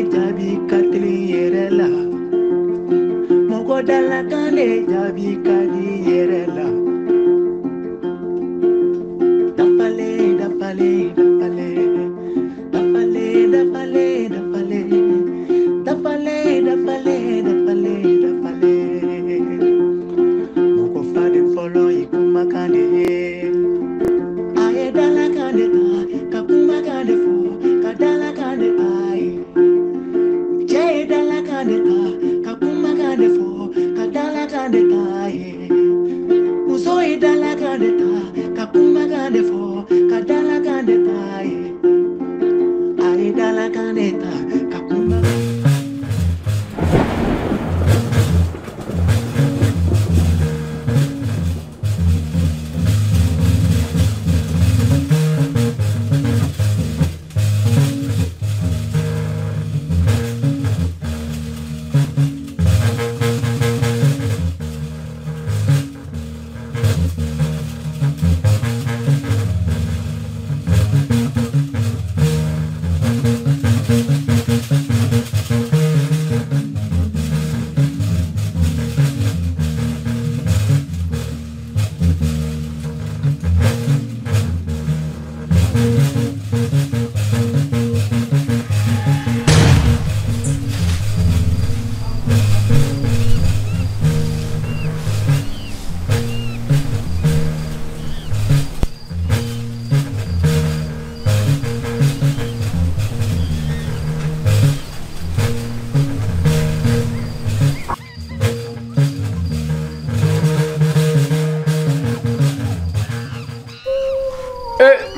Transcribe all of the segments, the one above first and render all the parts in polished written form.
de jaabi ka teli yɛrɛ la. Mɔgɔ dalakan de jaabi ka di yɛrɛ la. Dafalen dafalen dafalen dafalen dafalen dafalen dafalen dafalen dafalen dafalen. Mɔgɔ faden fɔlɔ ye kumakan de ye. A ye dalakan de ta ka kumakan de fɔ ka dalakan de ta ye. Cɛ ye dalakan de ta ka kumakan de fɔ ka dalakan de ta ye. Muso ye dalakan de ta ka kumakan de fɔ ka dalakan de ta ye. A ye dalakan de ta ka kuma.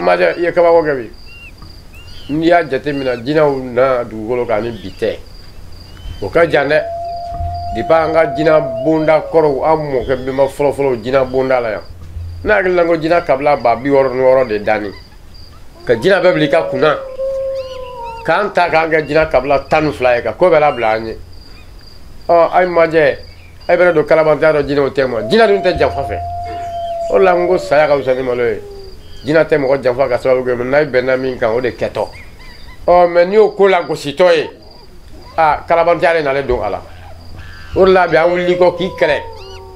Majɛ, i ye kabako kɛ bi. N'i y'a jateminɛ, jinɛw na dugukolo kan ni bi tɛ, o ka jan dɛ. Depuis an ka jinɛ bonda kɔrɔw, an mɔkɛ bɛnba fɔlɔfɔlɔ jinɛ bonda la yan, ne hakili la ko jinɛ kabila 660 de danni ka jinɛ bɛɛ bila i ka kunna k'an ta k'an kɛ jinɛ kabila 12 ye ka ko bɛɛ labila an ye. Ɔ ayi Majɛ, e bɛna don kalabantanya dɔ, jinɛw tɛ ma, jinɛ dun tɛ janfa fɛ. O de la n ko saya ka fisa ni malo ye. Jinɛ tɛ mɔgɔ janfa ka sababu kɛ, n'a bɛnna min kan o de kɛtɔ. Ɔ mɛ n'i y'o ko lagositɔ ye, a kalabantanya de nalen don a la. O de la bi an wulili kɔ k'i kɛlɛ,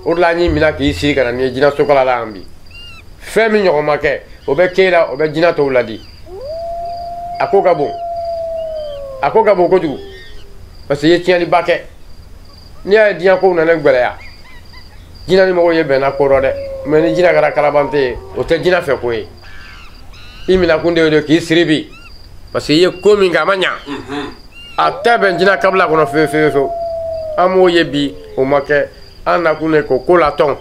o de la an y'i minɛ k'i sigi ka na n'i ye jinɛ sokala la yan bi. Fɛn min ɲɔgɔn ma kɛ, o bɛ k'e la, o bɛ jinɛ tɔw ladi. A ko ka bon, a ko ka bon kojugu, parce que i ye tiɲɛniba kɛ. N'i y'a ye diɲɛ kow nana gɛlɛya, jinɛ ni mɔgɔw ye bɛnna ko dɔ dɛ. Mɛ ni jinɛ kɛra kalabante ye, o tɛ jinɛ fɛ ko ye. I minɛkun de ye k'i siri bi, parce que i ye ko min kɛ a ma ɲa. A tɛ bɛn jinɛ kabila kɔnɔ fewu fewu fewu. An m'o ye bi, o ma kɛ. An nakun de k'o ko latɔn.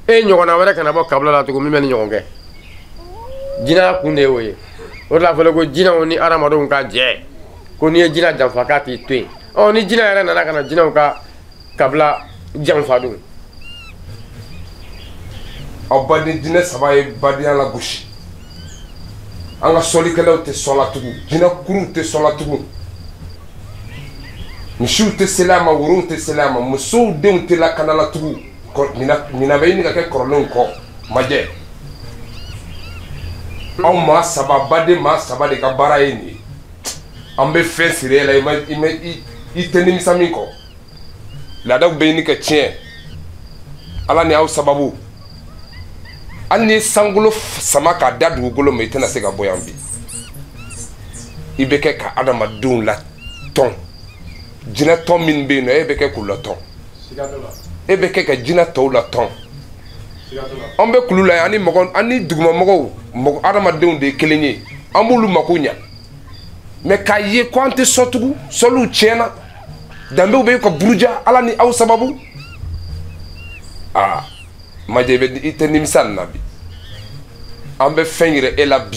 E ɲɔgɔnna wɛrɛ kana bɔ kabila la tugun min bɛ ni ɲɔgɔn kɛ. Jinɛ kun de y'o ye. O de la fɔlɔ ko jinɛw ni adamadenw ka jɛ, ko n'i ye jinɛ janfa k'a t'i to yen. Ɔ ni jinɛ yɛrɛ nana ka na jinɛw ka kabila janfa dun. Aw baden jinɛ saba ye badenya lagosi. An ka sɔlikɛlaw tɛ sɔla tugun, jinɛ kuruw tɛ sɔla tugun, misiw tɛ seli a ma, worow tɛ seli a ma, musow denw tɛ lakana la tugun. Ɲina bɛ ɲini ka kɛ kɔrɔlenw kɔ. Majɛ, anw maa saba, baden maa saba de ka baara ye nin ye. An bɛ fɛn siri e la, i tɛ nimisa min kɔ. Laadaw bɛ ɲini ka tiɲɛ, Ala ni aw sababu. Hali n'i ye sankolo sama k'a da dugukolo ma, i tɛna se ka bɔ yan bi. I bɛ kɛ ka adamadenw latɔn. Jinɛ tɔn min bɛ yen nɔ, e bɛ kɛ k'u latɔn. E bɛ kɛ ka jinɛ tɔw latɔn. An bɛ kulu la yan, ani mɔgɔ, an ni dugumamɔgɔw, mɔgɔ adamadenw de ye kelen ye. An b'olu mako ɲa. Mɛ k'a ye ko an tɛ sɔn tugun, sɔliw tiɲɛna, danbew bɛ ka buruja, Ala ni aw sababu. Aa Majɛ, i tɛ nimisa nin na bi. An bɛ fɛn yira e la bi.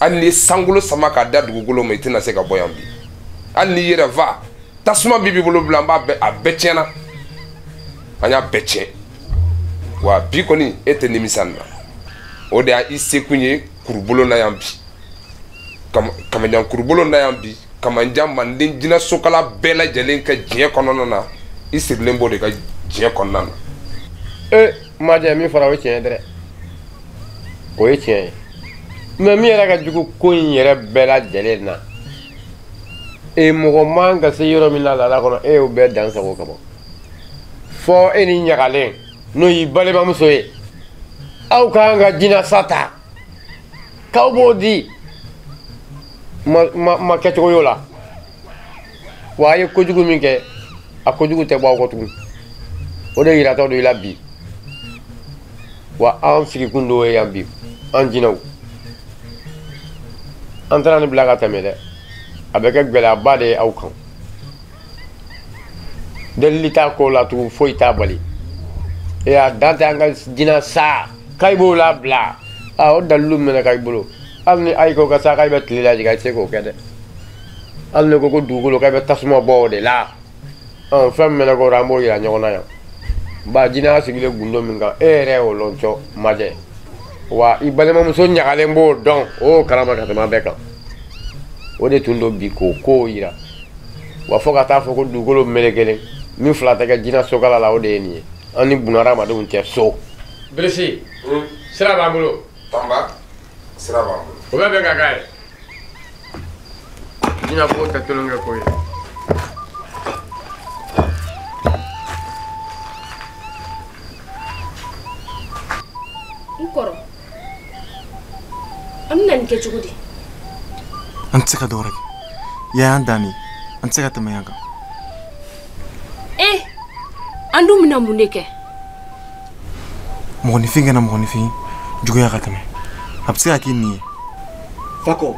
Hali n'i ye sankolo sama k'a da dugukolo ma, i tɛna se ka bɔ yan bi. Hali n'i yɛrɛ fa, tasuma min b'i bolo bila, an b'a bɛɛ, a bɛɛ tiɲɛna. An y'a bɛɛ tiɲɛ. Wa bi kɔni e tɛ nimisa nin na. O de y'a i sekun ye kurubolo na yan bi. Kamajan kurubolo na yan bi. Kamajan manden jinɛ sokala bɛɛ lajɛlen ka diɲɛ kɔnɔna na, i sirilen b'o de ka diɲɛ kɔnɔna na. Majɛ, min fɔra o ye tiɲɛ ye dɛ. O ye tiɲɛ ye. Mɛ min yɛrɛ ka jugu ko in yɛrɛ bɛɛ lajɛlen na, E mɔgɔ man ka se yɔrɔ min na laada kɔnɔ, e y'o bɛɛ dan sago ka ban. Fɔ e ni ɲagalen n'o y'i balimamuso ye, aw ka kan ka jinɛ sa ta k'aw b'o di ma kɛcogo y'o la. Wa a ye kojugu min kɛ, a kojugu tɛ bɔ aw kɔ tugun. O de yiratɔ don i la bi. Wa an sigikun dɔw ye yan bi, an jinɛw. An taara nin bila ka tɛmɛ dɛ. A bɛ kɛ gɛlɛyaba de ye aw kan. Delili t'a ko la tugun, foyi t'a bali. E a dan tɛ an ka jinɛ sa k'a b'o labila. A o dalilu minɛ k'a bolo. Hali ni ayi ko ka sa k'a bɛ tile lajigin, a tɛ se k'o kɛ dɛ. Hali ni ko ko dugukolo k'a bɛ tasuma bɔ o de la. Fɛn min mɛnɛ k'o la, an b'o yira ɲɔgɔn na yan. Ba jinɛya sigilen gundo min kan, e yɛrɛ y'o lɔn cɔ majɛ. Wa i balimamuso ɲagalen b'o dɔn, o y'o kalama ka tɛmɛ a bɛɛ kan. O de tun don bi k'o kow yira. Wa fo ka taa fɔ ko dugukolo melekelen min fila tɛ kɛ jinɛ sokala la, o de ye nin ye. An ni bunahadamadenw cɛ so. Bilisi, sira b'an bolo. Tanba, sira b'an bolo. O bɛ bɛn ka k'a ye. Jinɛ ko tɛ tulonkɛ ko ye. N kɔrɔ, an bɛna nin kɛ cogo di? An tɛ se ka dɔwɛrɛ kɛ. Yan y'an dan de ye. An tɛ se ka tɛmɛ yan kan. Ee, an dun bɛna mun de kɛ? Mɔgɔninfin kana mɔgɔninfin juguya ka tɛmɛ. A bɛ se ka k'i nin ye. Fakɔ,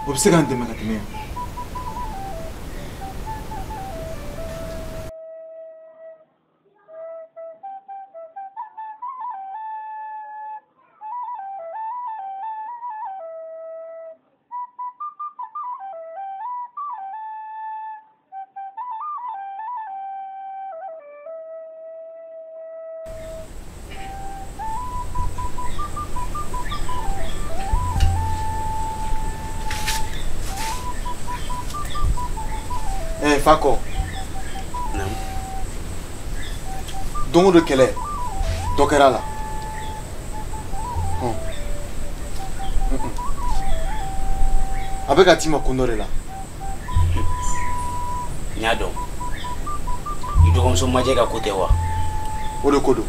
o bɛ se k'an dɛmɛ ka tɛmɛ yan. Fakɔ. Naamu. Don o don kɛlɛ, dɔ kɛra a la. A bɛ ka t'i ma kun dɔ de la. N y'a dɔn. I dɔgɔmuso majɛ ka ko tɛ wa? O de ko don.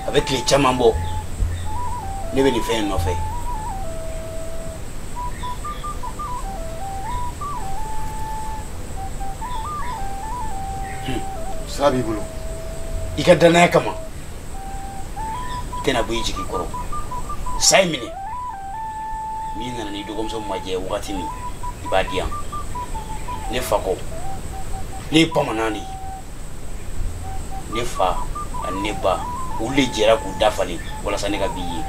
A bɛ tile caman bɔ. Ne bɛ nin fɛn in nɔfɛ. Sira b'i bolo. I ka danaya kama, i tɛna bɔ i jigi kɔrɔ. Sa in minɛ. Min nana ni dɔgɔmuso majɛ wagati min, i b'a di yan. Ne fa kɔ, ne ye bamanan de ye. Ne fa ani ne ba, olu de jɛra k'u da falen walasa ne ka b'i ye.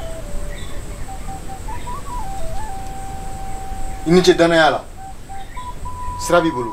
I ni ce danaya la. Sira b'i bolo.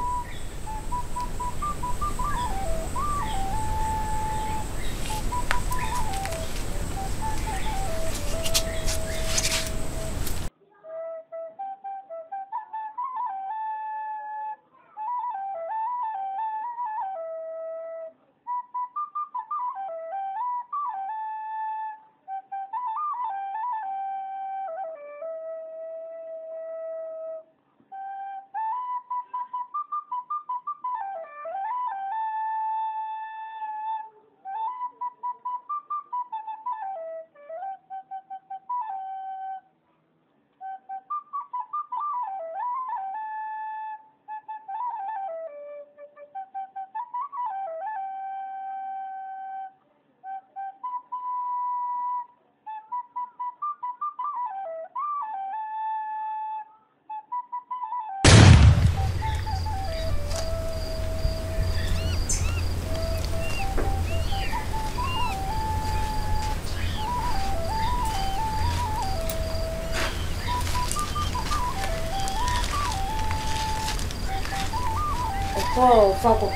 Oh, Fakɔ,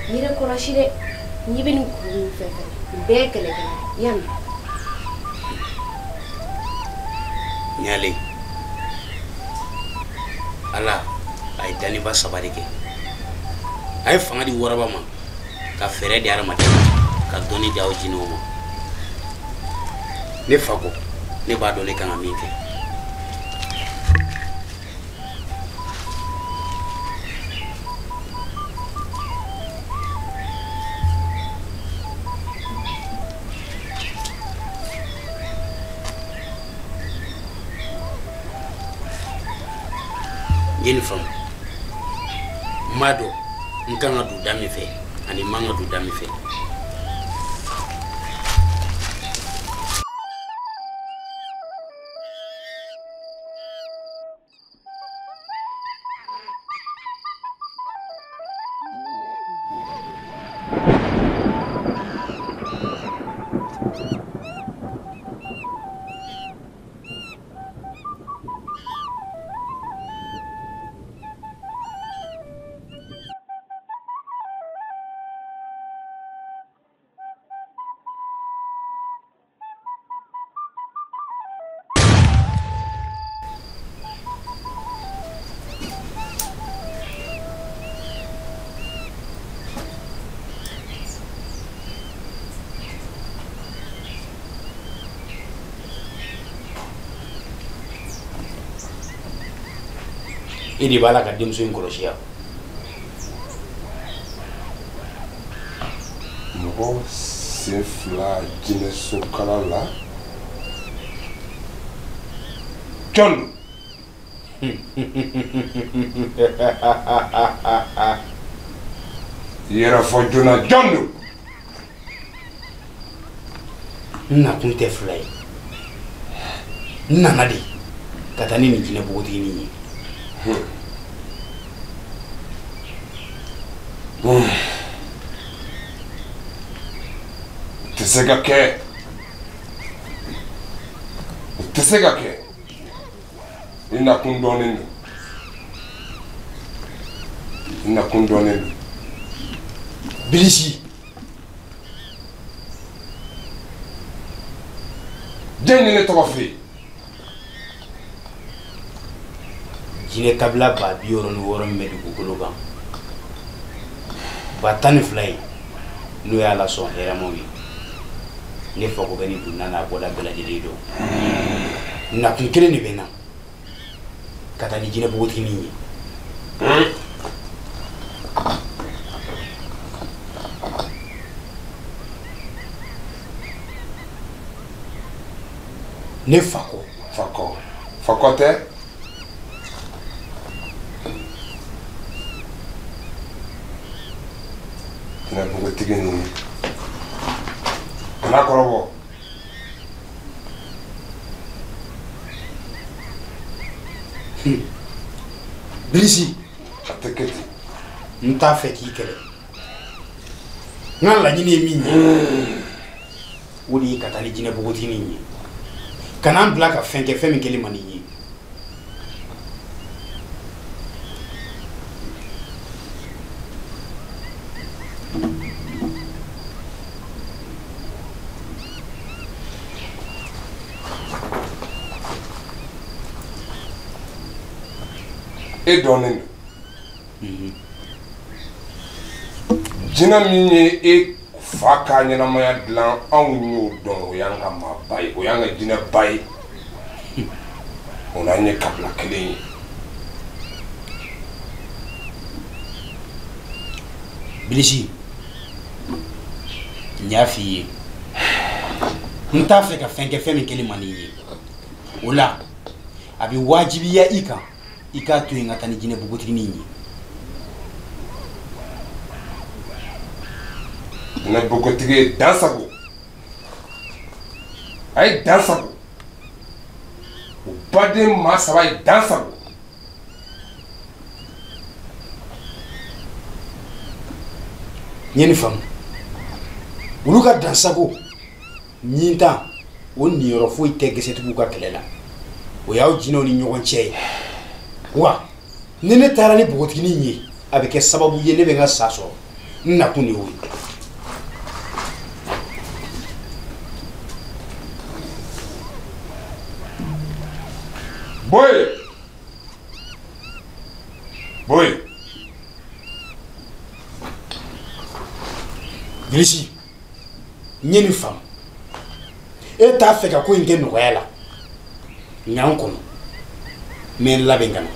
n yɛrɛ kɔlɔsi dɛ. N'i bɛ nin kuru in fɛn fɛn, nin bɛɛ ye kɛlɛkɛla ye. I y'a mɛn? Ɲale, Ala a ye daniba saba de kɛ. A ye fanga di waraba ma, ka fɛɛrɛ di hadamaden ma, ka dɔnni di aw jinɛw ma. Ne fa ko ne b'a dɔn ne kan ka min kɛ. N ye nin faamu. N b'a dɔn n kan ka don da min fɛ ani n man ka don da min fɛ. E de b'a la ka denmuso in kɔlɔsi yan. Mɔgɔ sen fila jinɛsokala la jɔn don? Yɛrɛ fɔ joona jɔn don? N nakun tɛ fila ye. N nana de ka taa ni nin jinɛ npogotiginin ye. O tɛ se ka kɛ. O tɛ se ka kɛ. I nakun dɔnnen don. I nakun dɔnnen don. Bilisi. Jɔn ye ne tɔgɔ f'e ye? Jinɛ kabila 66 min bɛ dugukolo kan, 12 ye n'o y'a lasɔn hɛrɛmaw ye. Ne fako bɛ nin donna n'a bɔda bɛɛ lajɛlen dɔn. Nakun kelen de bɛ n na, ka taa ni jinɛ npogotiginin ye. Ne fakɔ. Fakɔ. Fakɔ tɛ? Jinɛ npogotigi ninnu. Kana kɔrɔbɔ. Bilisi. A tɛ kɛ ten. N t'a fɛ k'i kɛlɛ. N ka laɲini ye min ye, o de ye ka taa ni jinɛ npogotiginin ye. Kana n bila ka fɛn kɛ fɛn min kɛli man di n ye. E dɔnnen don. Jinɛ min ye e fa ka ɲɛnamaya dilan, anw y'o dɔn, o y'an ka maaba ye, o y'an ka jinɛba ye. O n'an ye kabila kelen ye. Bilisi, n y'a f'i ye, n t'a fɛ ka fɛn kɛ fɛn min kɛli man di n ye. O la, a bɛ wajibiya i kan i k'a to yen ka taa ni jinɛ npogotiginin ye. Jinɛ npogotigi ye dan sago. A ye dan sago. O baden maa saba ye dan sago. N ye nin faamu. Olu ka dan sago ɲintan o niyɔrɔ foyi tɛ gesetigiw ka kɛlɛ la. O y'aw jinɛw ni ɲɔgɔn cɛ ye. Wa ni ne taara ni npogotiginin ye, a bɛ kɛ sababu ye ne bɛ n ka sa sɔrɔ. N nakun de y'o ye. Boye! Boye! Bilisi, n ye nin faamu. E t'a fɛ ka ko in kɛ nɔgɔya la. Ɲan kɔnɔ. N bɛ n labɛn ka na.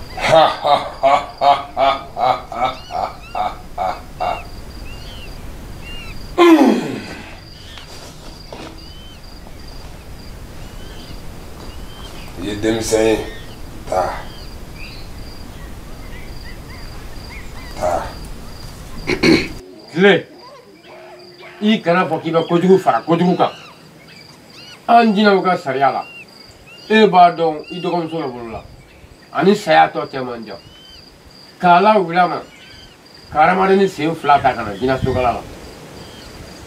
I ye denmisɛn ye. Taa. Taa. Tile, i kana fɔ k'i bɛ kojugu fara kojugu kan. An jinɛw ka sariya la, e b'a dɔn i dɔgɔmuso bɛ bolo la ani saya tɔ cɛ man jan. K'a lawuli a ma ka hadamadenni sen fila ta ka na jinɛ sokala la.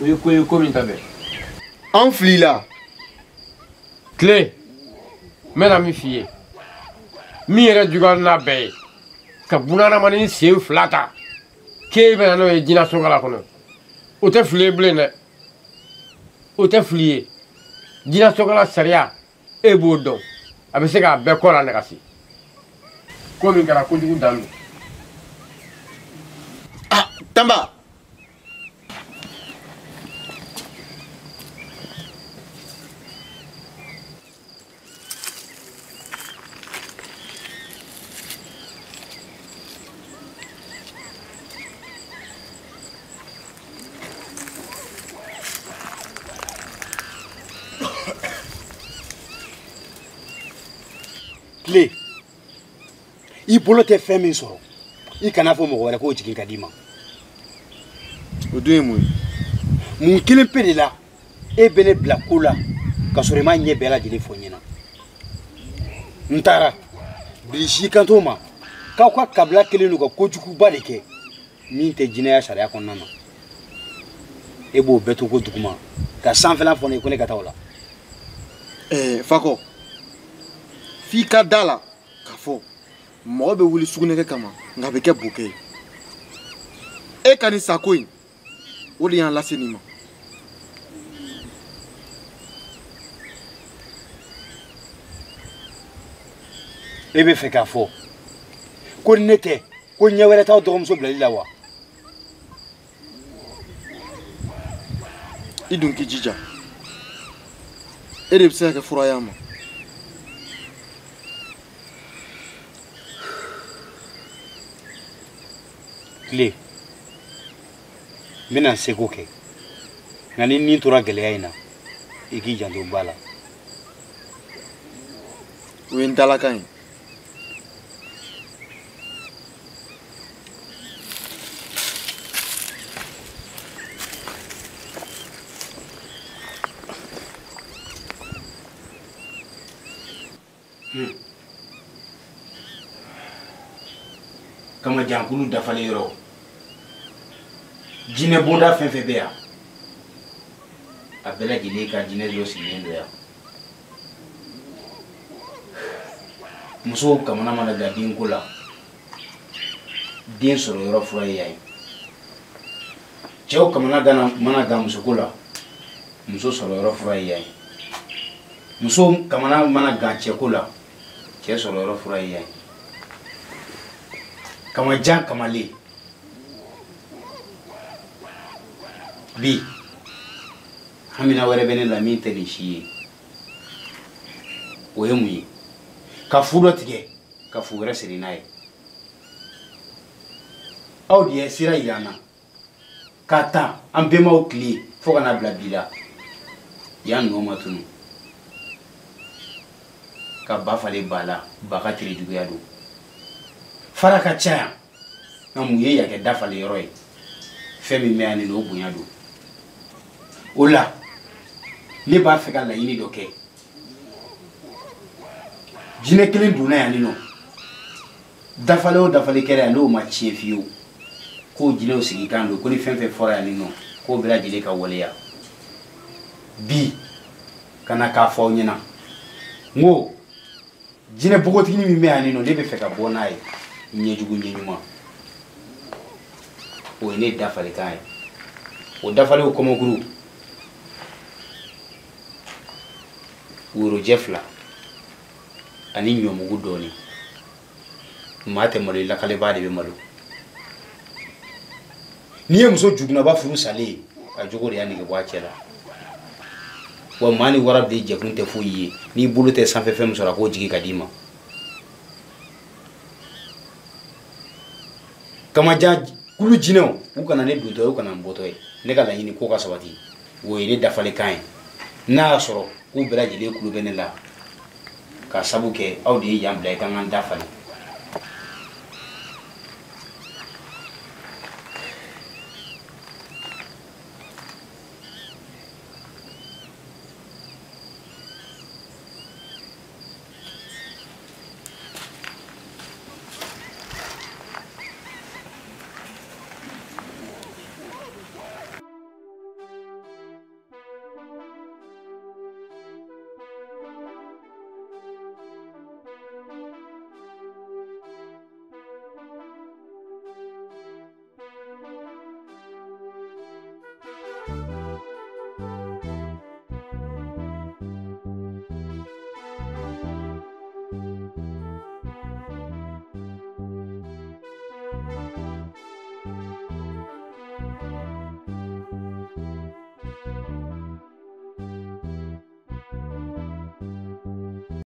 O ye ko ye ko min ta bɛn. An filila. Tile, n bɛna min f'i ye, min yɛrɛ juguya n'a bɛɛ ye, ka bunahadamaden sen fila ta k'e bɛ na n'o ye jinɛ sokala kɔnɔ, o tɛ fili ye bilen dɛ. O tɛ fili ye. Jinɛ sokala sariya, e b'o dɔn, a bɛ se k'a bɛɛ kɔ la nagasi. Ko min kɛra kojugu dan don. Ah, Tanba. Tile, i bolo tɛ fɛn min sɔrɔ, i kana fɔ mɔgɔ wɛrɛ k'o jigin ka d'i ma. O dun ye mun ye? Mun kelen pe de la e bɛ ne bila ko la ka sɔrɔ i m'a ɲɛ bɛɛ lajɛlen fɔ n ɲɛna. N taara Bilisi kanto ma k'aw ka kabila kelen don ka kojuguba de kɛ min tɛ jinɛya sariya kɔnɔna na. E b'o bɛɛ to ko duguma ka sanfɛla fɔ ne ye ko ne ka taa o la. Fakɔ, f'i ka da la k'a fɔ mɔgɔ bɛ wuli sugunɛkɛ kama nka a bɛ kɛ bokɛ ye. E ka nin sako in, o de y'an lase nin ma. E bɛ fɛ k'a fɔ ko ne tɛ ko ɲɛ wɛrɛ t'aw dɔgɔmuso bilali la wa? I dun k'i jija, e de bɛ se ka kɛ fura y'an ma. Tile, n bɛna n seko kɛ, nka ni nin tora gɛlɛya in na, i k'i janto ba la. O ye n dalakan ye. Kama jankulu dafalen yɔrɔ, jinɛ bonda fɛn fɛn bɛ yan, a bɛɛ lajɛlen ka jinɛ dɔ sigilen don yan. Musow kamana mana gan denko la, den sɔrɔ yɔrɔ fura ye yan ye. Cɛw kamana mana gan musoko la, muso sɔrɔ yɔrɔ fura ye yan ye. Muso kamana mana gan cɛko la, cɛ sɔrɔ yɔrɔ fura ye yan ye. Kamajan kamalen, bi hamina wɛrɛ bɛ ne la min tɛ nin si ye. O ye mun ye? Ka fu dɔ tigɛ ka fu wɛrɛ siri n'a ye. Aw de ye sira yira an na k'a ta an bɛnbaw tile fo ka n'a bila bi la, yan nɔ ma tunu. Ka ba falen ba la, ba ka tere juguya don. Fara ka ca yan, nka mun ye yan kɛ dafalen yɔrɔ ye? Fɛn min bɛ yan nin o bonya don. O la, ne b'a fɛ ka laɲini dɔ kɛ. Jinɛ kelen donna yan nin nɔ, dafalen o dafalen kɛra yan n'o ma tiɲɛ fiyewu, k'o jinɛw sigikan don, ko ni fɛn fɛn fɔra yan nin nɔ, k'o bɛɛ lajɛlen ka waleya. Bi, ka na k'a fɔ aw ɲɛna, n ko jinɛ npogotiginin min bɛ yan nin nɔ, ne bɛ fɛ ka bɔ n'a ye ɲɛjugu ɲɛɲuman. O ye ne dafalekan ye. O dafalen o kɔmɔkuru, worojɛ 2 ani ɲɔmugu dɔɔni. Maa tɛ malo, i lakalebaa de bɛ malo. N'i ye muso jugunaba furu salen ye, a jogo de y'a nege bɔ a cɛ la. Wa maa ni warabilen jɛkun tɛ foyi ye, n'i bolo tɛ sanfɛ fɛn min sɔrɔ a k'o jigi ka d'i ma. Kamajan kulu jinɛw u kana ne dontɔ ye, u kana n bɔtɔ ye. Ne ka laɲini ko ka sabati, o ye ne dafalekan ye. N'a y'a sɔrɔ k'u bɛɛ lajɛlen kulo bɛ ne la, k'a sabu kɛ aw de ye yan bila i ka n ka n da falen.